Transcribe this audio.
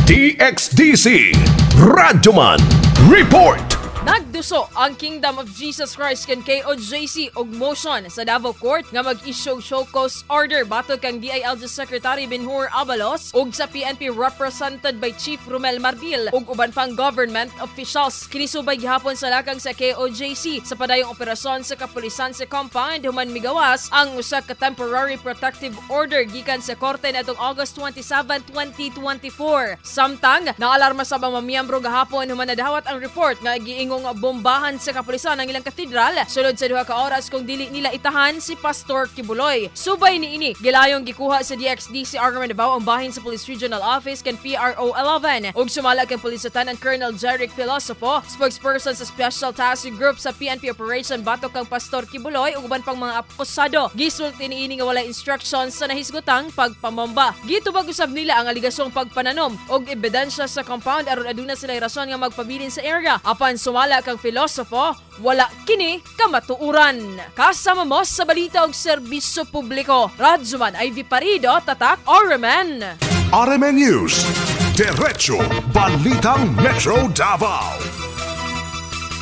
DXDC Radyoman Report. Nagduso ang Kingdom of Jesus Christ kan KOJC og motion sa Davao Court nga mag-issue og show cause order batok kang DILG Secretary Benhur Abalos ug sa PNP represented by Chief Romel Marbil ug uban pang government officials. Kini subay gihapon sa lakang sa KOJC sa padayong operasyon sa kapulisan sa compound human migawas ang usa ka temporary protective order gikan sa korte niadtong August 27, 2024. Samtang naalarma sa mga miyembro gahapon human nadawat ang report nga giingong bombahan sa kapulisan ang ilang katedral sulod sa 2 ka oras kung dili nila itahan si Pastor Quiboloy. Subay niini, gilayong gikuha sa DXDC RMN Davao ang bahin sa Police Regional Office kan PRO 11 ug sumala kang Police Lieutenant Colonel Jeric Filosofo, spokesperson sa Special Task Group sa PNP Operation batok kang Pastor Quiboloy ug uban pang mga akusado. Gisulti niini nga wala instructions sa nahisgutang pagpamomba. Gitubag usab nila ang aligasyong pagpananom og ebidensya sa compound aron aduna sila rason nga magpabilin sa area. Apan sumala kang Filosofo, wala kini kamatuuran. Kasama mo sa balita og serbisyo publiko. Radyoman Ivy Parido, Tatak RMN. RMN News. Diretso Balitang Metro Davao.